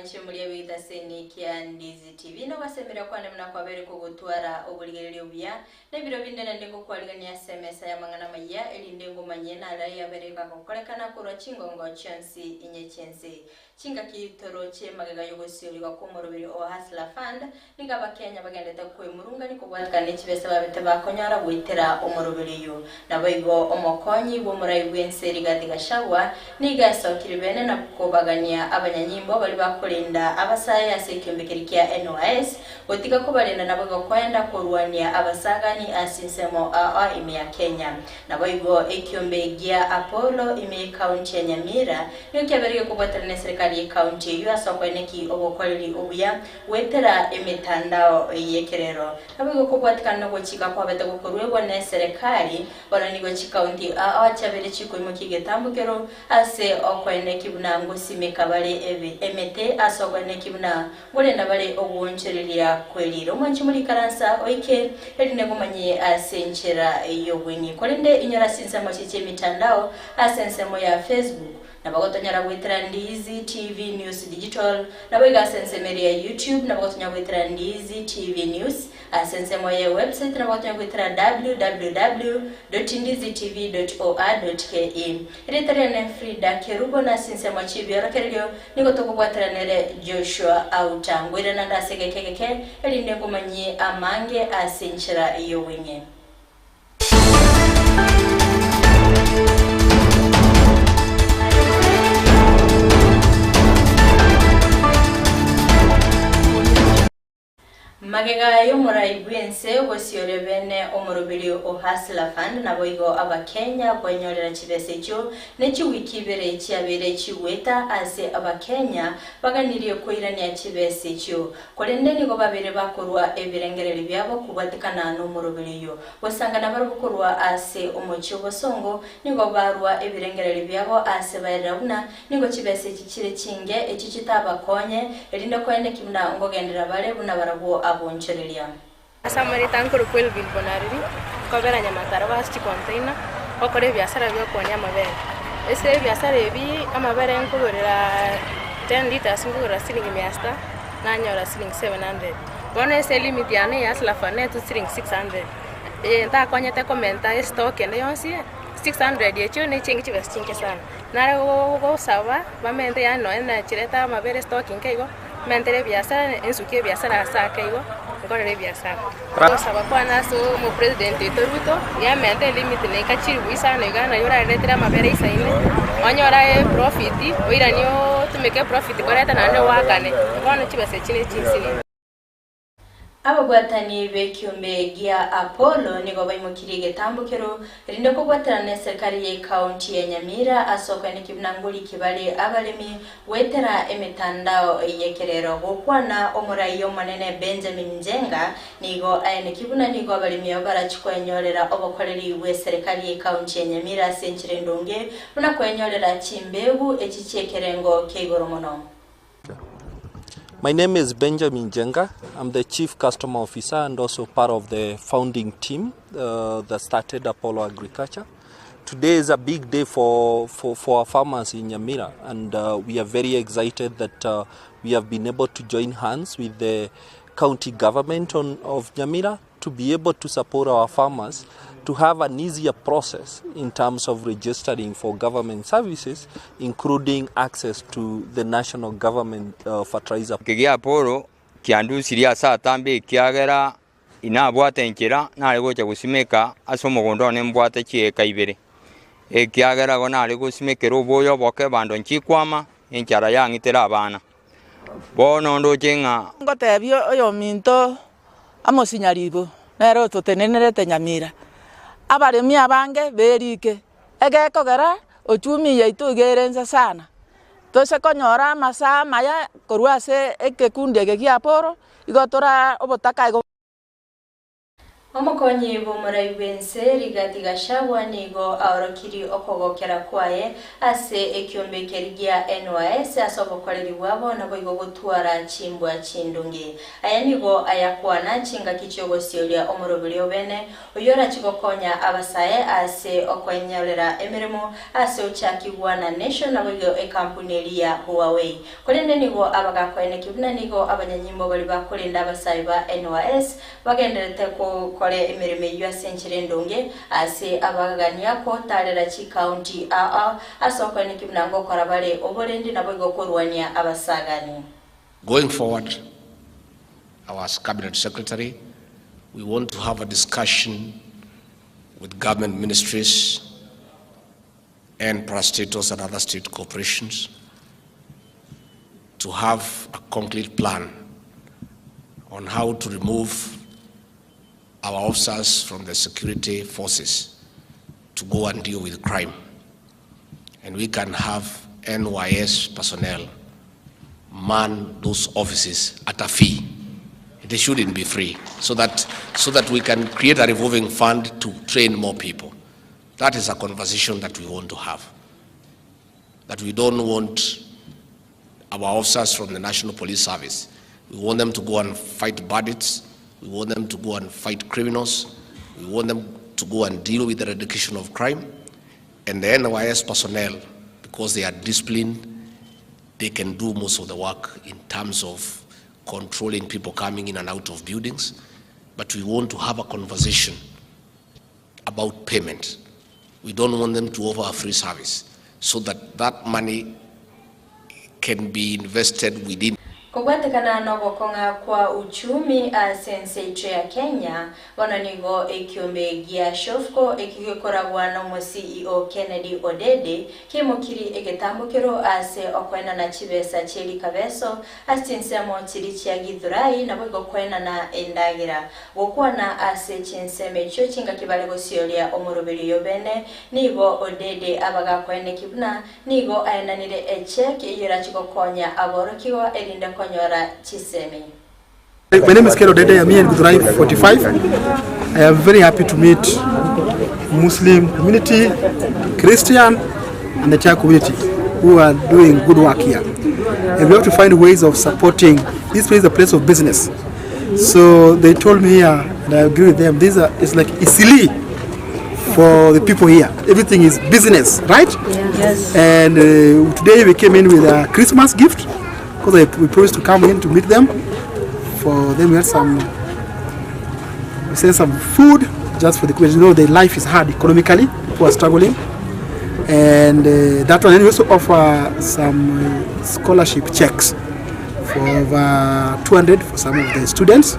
mwanche moria bw'egetaseni kia Ndizi TV. Nogosemeria kwane buna kwabeire kogotwara oborigereria obuya, na ebiro binde naende ngokwarigania ase emesa y'amang'ana amayia, erinde ngomanyie nare ayabeire gagokorekana korwa chingongo chionsi inye chi'ense. Chingaki toroche magega y'ogosiorigwa kw'omoroberi o Hustler Fund, nigo Abakenya bagendete kwemurungania kobwatekana ne chibesa babete bakonyora goetera omoroberi oyio. Naboigo omokonyi bw'omorai bw'ense Rigathi Gachagua nigo asokire bene na kobagania abanyanyimbo baria bakorenda abasae ase ekiombe keria kia NYS gotiga kobarenda naboigo koenda korwania abasagani ase ensemo ao ime ya Kenya. Naboigo ekiombe gia Apollo ime y'ecounty ya Nyamira nigo kiabeire gekobwaterana neserikari y'ecounty eyio ase okoeneki obokoreri obuya goetera emetandao y'ekerero. Naboigo kobwatikana nogochika kwabete gokoruegwa neserekari, bono nigo chikaunti ao chiabeire chikoimokia egetambokero ase okoeneki buna ngosimeka bare emete ase okoeneki buna Nkorenda bare ogwoonchoreria kwe riire. Omwanche morikaransa oike, erinde ngomanyie ase enchera y'obweng'e. Korende inyore ase ensemo echi chi'emitandao, ase ensemo ya Facebook, nabo gotonyora goetera Ndizi TV News Digital, naboigo ase ensemo eria ya YouTube, nabo gotonyora goetera Ndizi TV News, Ase ensemo ye website nabo gotonya goetera www.ndizitv.or.ke. Erieta riane Frida Kerubo na ase ensemo chi'ebiorokererio nigo tokobwatera nere Joshua Auta. Ngoirana nde ase egeka egeke erinde ngomanyie amange ase enchera y'obweng'e. Magega y'omorai bw'ense gosiore bene omoroberi o Hustler Fund naboigo Abakenya kwenyorera chibesa echio ne chiwiki ibere chiabeire chigweta ase Abakenya baganirie koirania chibesa echio. Korende nigo babeire bakorua ebirengererio biabo kobwatekana nomoroberi oyio. Gosangana barobwo korwa ase omochie obosongo nigo barua ebirengererio biabo ase baerera buna Nigo chibesa echi chire chinge, echio chitabakonye, erinde koeneki buna nkogenderera bare buna barabwo abonchoreria. Ase amareta nkorokwa Elvin Bonareri, nkobera Nyamataro ase chicontainer, ngokora ebiasara bia okoonia amabere. Ase ebiasara ebi, amabere nkogorera ten litres nkogorera siringi mia sita, nanyora siringi 700. Bono ase elimit yane ya Hustler Fund netwe siringi 600, eye ntakonyete komenta estock ende yonsi, 600 echio ne chibesa chinke sana. Nare gosaba bamente yaani nonya nachirete amabere estock inke igo, mentere ebiasara, ensuke ebiasara ase ake igo, nkorere ebiasara. Ogosaba kwane ase omopresident oito Ruto, yamente elimit naika chilifu isano iga nario oraretere amabere isaine, onyore aye eprofit, oiranie otumeke eprofit koreta naende oakane, bono chibesa echi ne chinsinini. Ababwatani b'ekiombe gia Apollo nigo baimokirie egetambokero erinde kobwaterana neserikari y'ecounty ya Nyamira ase okoenekia buna ngoriki bare abaremi goetera emetandao y'ekerero. Gokwana omorai omonene Benjamin Njenga nigo aenekia buna nigo abaremi aba barachi kwenyorera obokoreri bw'eserikari y'ecounty ya Nyamira ase enchera endonge buna kwenyorera chimbegu echi chi'ekerengo kia igoro mono. My name is Benjamin Njenga. I'm the Chief Customer Officer and also part of the founding team uh, that started Apollo Agriculture. Today is a big day for, for, for our farmers in Nyamira, and uh, we are very excited that uh, we have been able to join hands with the county government on, of Nyamira to be able to support our farmers to have an easier process in terms of registering for government services, including access to the national government uh, fertilizer. Eke gia Apolo kiandusirie ase atambe, ekiagera inabwate enchera nare gocha gosimeka ase omogondo one mbwate chieka ibere, ekiagera igo nare gosimekera oboyo oboke bando nchikwama, enchara yang'itera abana. Bono ndoche ng'a. Ngotebia oyominto Amosinyaribo nere ototenenerete nyamira, abaremi abange berike, egekogera ochumi yaito iga ere inse sana. Tose konyora amasaa amaya korwa ase ekekundi eke gia Apollo, igo tora obotaka igo. Omokonyi bw'omorai bw'ense Rigathi Gachagua nigo aorokirie okogokera kwaye ase ekiombe keria gia NYS ase obokoreri bwabo naboigo gotwara chimbwa chindunge. Aya nigo ayakwana chingaki chi'ogosioria omoroberi obene oyio orachie gokonya abasae ase okwenyorera emeremo ase ochakigwa na Nation naboigo ekampuni eria ya Huawei. Korende nigo abagakoenekia buna nigo abanyanyimbo baria bakorenda abasae ba NYS Bagendererete gokora emeremo eyio ase enchera endonge, ase abagania gotaarera chikaunti ao ase okoenekia buna ngokora bare oborendi naboigo korwania abasagani. Going forward, our as Cabinet Secretary, we want to have a discussion with government ministries and parastatals and other state corporations to have a concrete plan on how to remove our officers from the security forces to go and deal with crime. And we can have NYS personnel man those offices at a fee. They shouldn't be free, so that, so that we can create a revolving fund to train more people. That is a conversation that we want to have. That we don't want our officers from the National Police Service. We want them to go and fight bandits. We want them to go and fight criminals. We want them to go and deal with the eradication of crime. And the NYS personnel, because they are disciplined, they can do most of the work in terms of controlling people coming in and out of buildings. But we want to have a conversation about payment. We don't want them to offer a free service so that that money can be invested within. Kobwatekana nogokong'a kwa uchumi ase ense yaito ya Kenya, bono nigo ekiombe gia Shofco ekio gekoragwa nomo CEO Kennedy Odede keimokirie egetambokero ase okoenana chibesa chie rikabeso ase chinsemo chiria chia Githurai naboigo koenana endagera. Gokwana ase chinsemo echio chingaki bare gosioria omoroberio oyo bene, nigo Odede abagakoeneki buna nigo aenanire echeki eyio erache gokonya aborokigwa erinde konyora chisemi. My name is Ken Odede, I'm here in Githurai 45. I am very happy to meet Muslim community, Christian and the Church community who are doing good work here. And we have to find ways of supporting. This place is a place of business. So they told me here, and I agree with them, this is like Isili for the people here. Everything is business, right? Yes. And today we came in with a Christmas gift because we promised to come in to meet them. For them, we had some, we sent some food just for the you know, the life is hard economically, people are struggling. And that one, and we also offer some scholarship checks for over 200 for some of the students.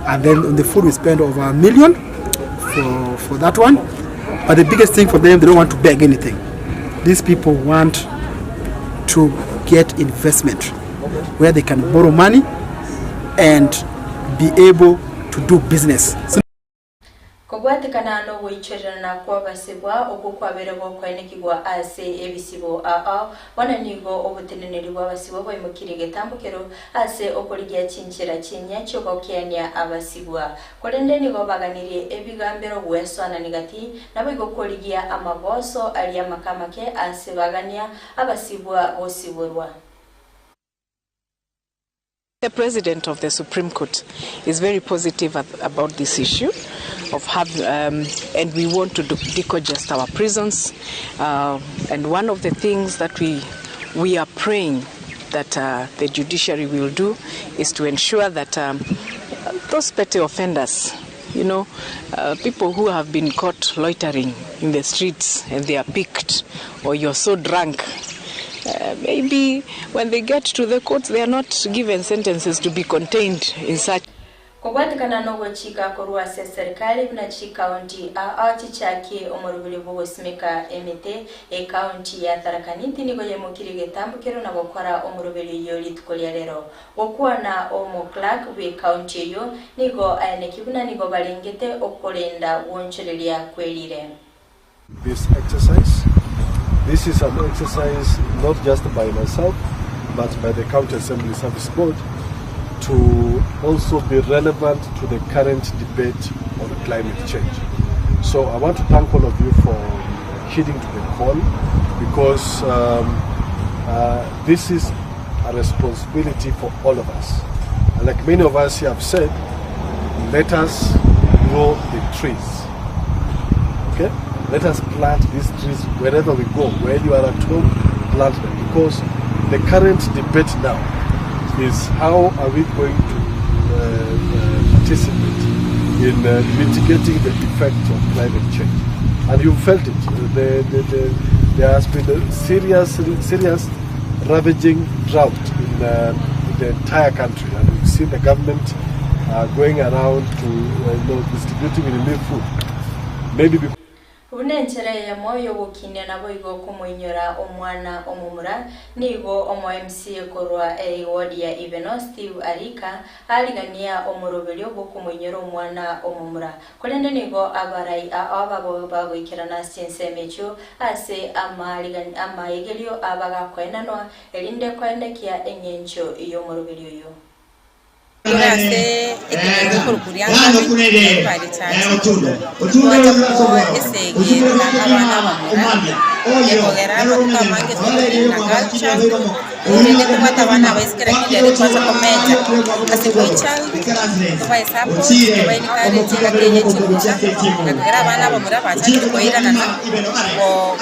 And then on the food, we spend over a million for that one. But the biggest thing for them, they don't want to beg anything. These people want to get investment where they can borrow money and be able to do business. So Kobwatekana nogoichorerana kw'abasibwa okwo kwabere gokoenekigwa ase ebisibo ao, bono nigo oboteneneri bw'abasibwa bwaimokirie egetambokero ase okorigia chinchera chinyia chi'ogokeania abasibwa. Korende nigo baganirie ebigambero gwesoanani gati, naboigo korigia amagoso aria amake amake ase bagania abasibwa gosiborwa. The president of the Supreme Court is very positive about this issue of have, and we want to decongest our prisons. And one of the things that we are praying that the judiciary will do is to ensure that those petty offenders, people who have been caught loitering in the streets and they are picked, or you're so drunk, maybe when they get to the courts, they are not given sentences to be contained in such. Kobwatekana nogochika korwa ase serikali buna chikaunti ao chichakie omoroberi bwogosimeka emete, ekaunti ya Tharaka Nithi nigo yaimokirie egetambokero na gokora omoroberi oyo rituko ria rero. Gokwana omo clerk bwe ekaunti eyo nigo aeneki buna nigo barengete okorenda gwonchoreria kwerire. This exercise, this is an exercise not just by myself, but by the County Assembly Service Board to also be relevant to the current debate on climate change. So I want to thank all of you for heeding to the call because um, uh, this is a responsibility for all of us. And like many of us here have said, let us grow the trees. Okay? Let us plant these trees wherever we go. Where you are at home, plant them. Because the current debate now is how are we going to uh, uh, participate in uh, mitigating the effects of climate change. And you felt it. The, the, the, there has been a serious, serious ravaging drought in, in the entire country. And we've seen the government going around to you know, distributing relief food. Maybe because Buna enchera eyemo y'ogokinia naboigo komoinyora omwana omomura, nigo omo MCA korwa eward ya Ibeno Steve Arika arigania omoroberio bw'okomoinyora omwana omomura. Korende nigo abarai ao bagoikerana ase chinsemo echio ase amaegerio abagakoenanwa, erinde koenekia eng'encho y'omoroberio oyio. Tore ase ekenyoro gekorokwa Riang'ani, Nyaribari Church, twacha koa esegi ere na abana abamura, ekogera amatuko amange tore na culture, korende tobwate abana abaiseke lakini riria twacha komecha ase boy child, tobae support, tobae encourage engaki eye chibucha, na kogera abana abamura bachakire koiranana,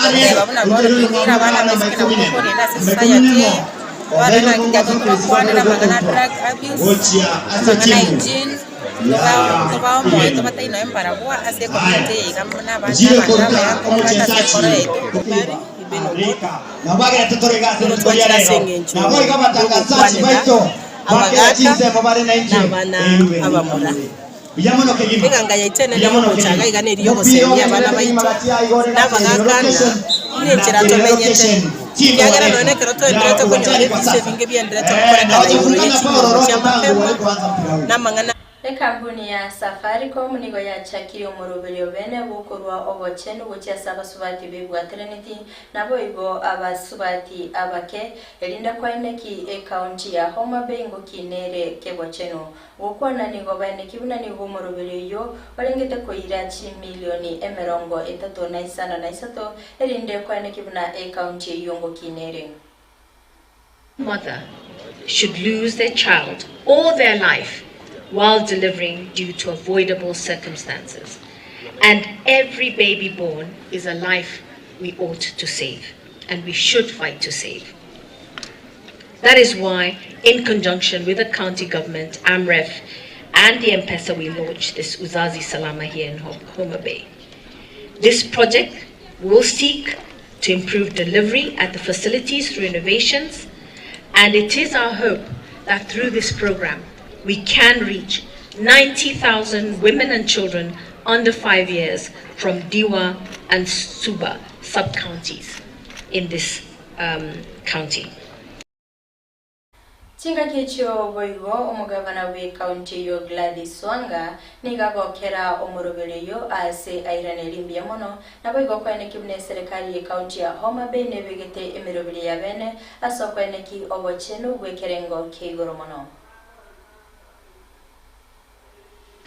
goteba buna bono toikeire abana abaiseke nabo tokorenda ase society eye. Bono naki togokwanera amang'ana a drug abuse, amang'ana a hygiene, tobae omoyo tobatebie nonye mbarabwo ase ecommunity eye iga buna abanto abanto abaya nkobabwate ase enkoro yaito. Nigo twachire ase engencho y'ogokwanera abagaaka na abana abamura. Eganga yaito enene y'ogocha iga iga neri y'ogosemia abana baito na abagaaka ng'a buna enchera tomenyete, ekiagera nonya nekero toenderete konyora ebise ebinge bienderete gokorekana igoro ye chinyomba chi'amapema na amang'ana. Ekampuni ya Safaricom nigo yachakire omoroberio bene bw'okorua obochenu gochia ase abasubati bebwateraneti Naboigo abasubati abake, erinde kwaeneki ekaunti ya Homa Bay ngoki nere kebochenu. Gokwana nigo baeneki buna nigo omoroberi oyio orengete koira chimilioni 35 na erinde kwaeneki buna ekaunti eyio ngoki nere. Mother should lose their child or their life while delivering due to avoidable circumstances. And every baby born is a life we ought to save and we should fight to save. That is why, in conjunction with the county government, AMREF, and the M-Pesa, we launched this Uzazi Salama here in Homa Bay. This project will seek to improve delivery at the facilities through innovations, and it is our hope that through this program we can reach 90,000 women and children under 5 years from Ndhiwa and Suba sub-counties in this county. Chingaki echio boigo omogavana bw'ekaunti eyo Gladys Wanga nigo agokera omoroberi oyo ase airaneri mbuya mono naboigo koeneki buna eserekari y'ekaunti ya Homa Bay nebegete emeroberi ya bene ase okoeneki obochenu bw'ekerengo kia igoro mono.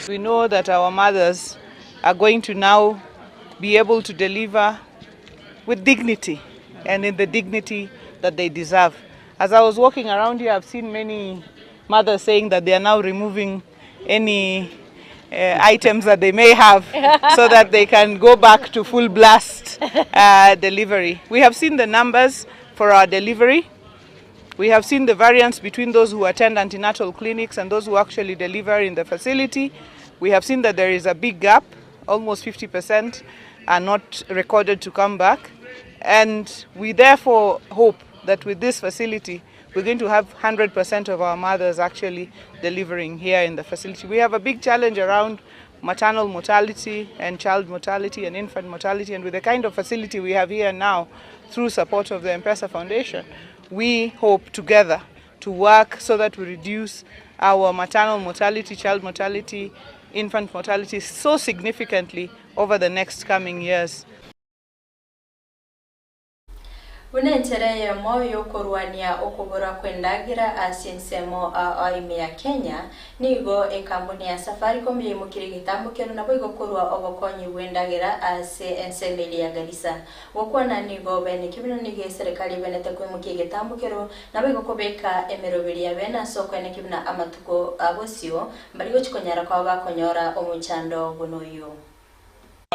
We know that our mothers are going to now be able to deliver with dignity and in the dignity that they deserve. As I was walking around here, I've seen many mothers saying that they are now removing any items that they may have so that they can go back to full blast delivery. We have seen the numbers for our delivery. We have seen the variance between those who attend antenatal clinics and those who actually deliver in the facility. We have seen that there is a big gap, almost 50% are not recorded to come back. And we therefore hope that with this facility, we're going to have 100% of our mothers actually delivering here in the facility. We have a big challenge around maternal mortality and child mortality and infant mortality, and with the kind of facility we have here now, through support of the M-Pesa Foundation, we hope together to work so that we reduce our maternal mortality, child mortality, infant mortality so significantly over the next coming years. Buna enchera eyemo y'okorwania okobora kw'endagera ase ensemo ime ya Kenya, nigo ekambuni ya Safaricom yaimokirie egetambo kero naboigo korwa obokonyi bw'endagera ase ensemo eria ya Garissa. Gokwana nigo bene kebino nigo eserekari ebenete koimokia egetambo kero naboigo kobeka emeroberi ya bene ase okoene kebina amatuko a bosio mbari gochi konyara koba bakonyora omochando buna oyio.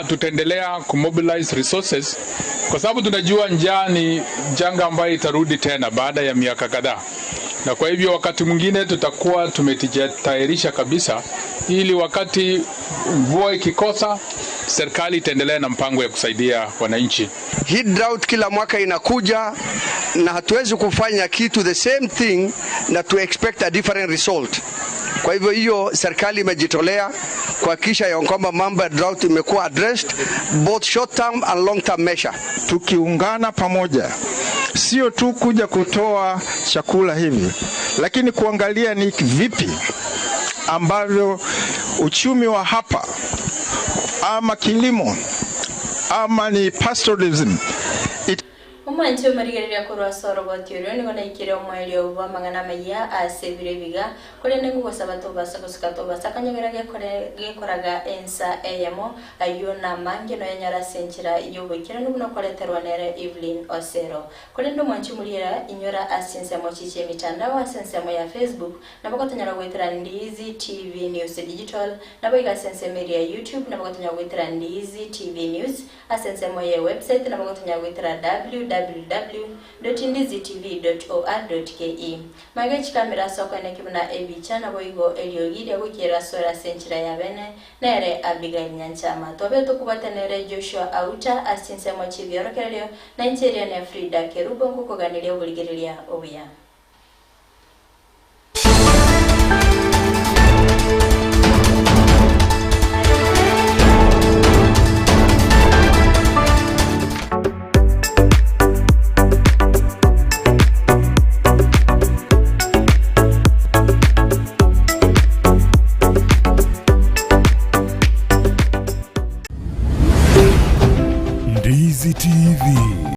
Tutaendelea kumobilize resources kwa sababu tunajua njaa ni janga ambayo itarudi tena baada ya miaka kadhaa, na kwa hivyo wakati mwingine tutakuwa tumejitayarisha kabisa, ili wakati mvua ikikosa, serikali itaendelea na mpango ya kusaidia wananchi. Hii drought kila mwaka inakuja na hatuwezi kufanya kitu the same thing na to expect a different result. Kwa hivyo hiyo serikali imejitolea kuhakikisha ya kwamba mambo ya drought imekuwa addressed both short term and long term measure. Tukiungana pamoja, sio tu kuja kutoa chakula hivi, lakini kuangalia ni vipi ambavyo uchumi wa hapa ama kilimo ama ni pastoralism It Omwanche omorigereria korwa ase oroboti oria nigo naikire omoerio bw'amang'ana amaya ase ebiro ebiga, korende ngogosaba tobasa gosuka tobasa kanyegera gekore gekoraga ensa eyemo, ayio namange noyanyore ase enchera y'oboikeranu buna okoreterwa nere Evelyn Osero. Korende omwanche omoriera inyora ase ensemo chiche emitandao ase ensemo ya Facebook, nabo gotonyora goetera Ndizi TV News Digital, nabo iga ase ensemo eria ya YouTube nabo gotonyora goetera Ndizi TV News, Ase ensemo ye website nabo gotonyara goetera www.ndizitv.or.ke. Magega echikamera ase okoeneki buna ebicha naboigo eriogi ria goikera asore ase enchera ya bene nere Abigail Nyanchama. Tobe tokobwate nere Joshua Auta ase chinsemo chi'ebiorokererio na inche eria ne Frida Kerubo nkokoganeria oborigereria obuya.